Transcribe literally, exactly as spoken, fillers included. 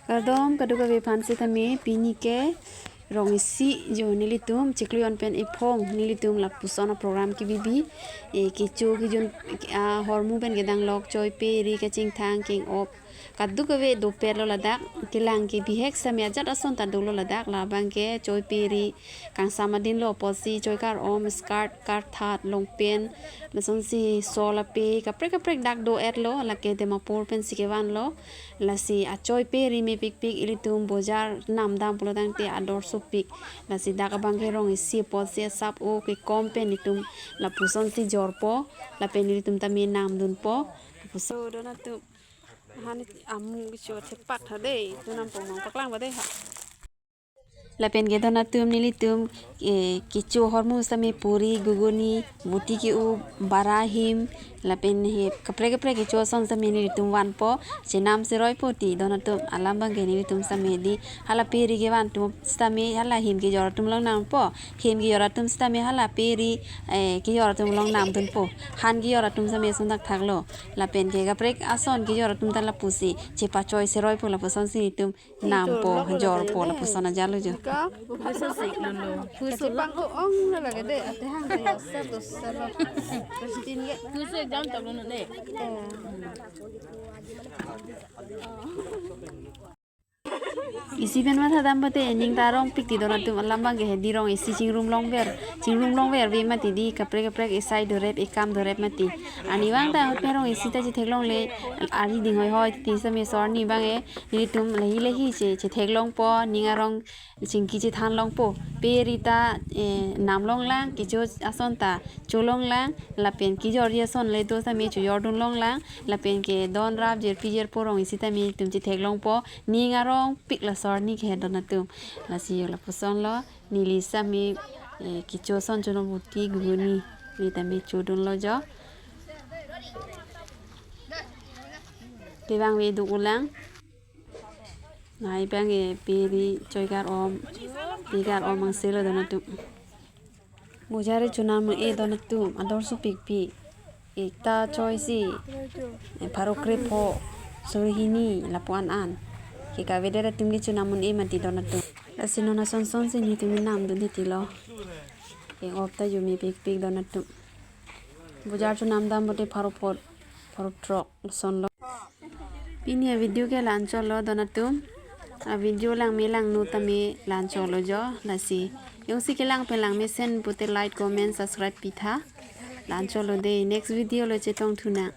Kardom kadokave aphan sitame, pini ke rong isi jo nelitum chiklo jon pen iphong nelitum lapuson a-program kebibi, e, kecho kejun ahormu pen kedanglok, choi pe ri kachingthang keng-op kadokave dopetlo ladak. Kelang ke bihek sitame ajat ason ta dolo ladak. Labang ke choi pe ri kangsam adinlo apotsi choi kar-om, skirt, karthat, longpen, lasonsi sol ape kaprek kaprek dak do-etlo, lake Dimapur pensi kevanlo. Lasi achoi pe ri mepikpik ilitum bojar namdam pulo tangte ador sopik. Lasi dak abang ke rong isi apotsi asap o kekom pen itum lapusonsi jorpo, lapen ilitum tame namdunpo. Lapuson. So, don atum, han amu kecho thepak tha dei, tu nam pong nong paklang ba dei ha. Lapen ke don atum, nelitum, eh, kecho ahormu sitame puri, guguni, buti ke-u, bara, him, lapen he kaprek kaprek kecho ason sitame nelitum vanpo, chenam seroipo ti don atum. Alam abang ke nelitum sitame di hala pe ri kevan atum sitame hala him kejor atum along nampo, him kejor atum sitame hala pe ri, eh, kejor atum along namdunpo, han kejor atum sitame sundakthaklo. Lapen ke kaprek ason kejor atum ta lapusi chepachoi seroipo, lapusonsi nelitum nampo, jorpo, lapuson ajalo jo. Kachepang o-ong na lage de, ate hang ya sa to sa lo. Christine ke. Puso jam tak lo ne. Eh. Isi pen mathadam pote ning ta rongpik ti don atum. Alam abang ke hedi rong isi chingrum longver. Chingrum longver ave mati di, kaprek kaprek esai dorep, ekam dorep mati. Arnivang ta ahut pen rong isi ta chetheklongle, ari ding hoihoi ti sitame so arni abang e nelitum lahi lahi che, chetheklongpo, ning arong chingki chethanlongpo. Pe ri ta, eh, namlonglang, kecho ason ta cholonglang, lapen kejorji ason le do sitame chojordunlonglang, lapen ke don rap jirpi jirpo rong isi tame itum chetheklongpo, ning arongpik laso arni ke he don atum. Lasi jo lapusonlo, neli sitame, eh, kecho ason chono buti guguni, neli tame chodunlo jo. Kevang ave duk-ulang. Lahai abang ke pe ri choi kar-om, pe kar-om angselo don atum. Bojar chonam un-e don atum, ador sopikpik. Ekta choi si, eh, pharo krepho, suri hini, lapu-an an. Ke kavedet atum ke chonam un-e mati don atum. Lasi non ason sonsi nelitum namdun titi lo. Keng-op ta jo mepikpik don atum. Bojar chonamdam pote pharo phongo, pharo throk, lasonlo. Pini a-video ke la-anchotlo don atum. A-video langme langno tame la-anchotlo jo, lasi. Jongsi kelang pen langmesen pote like, comment, subscribe pitha. La-anchotlo dei, next video lo chetongthunang.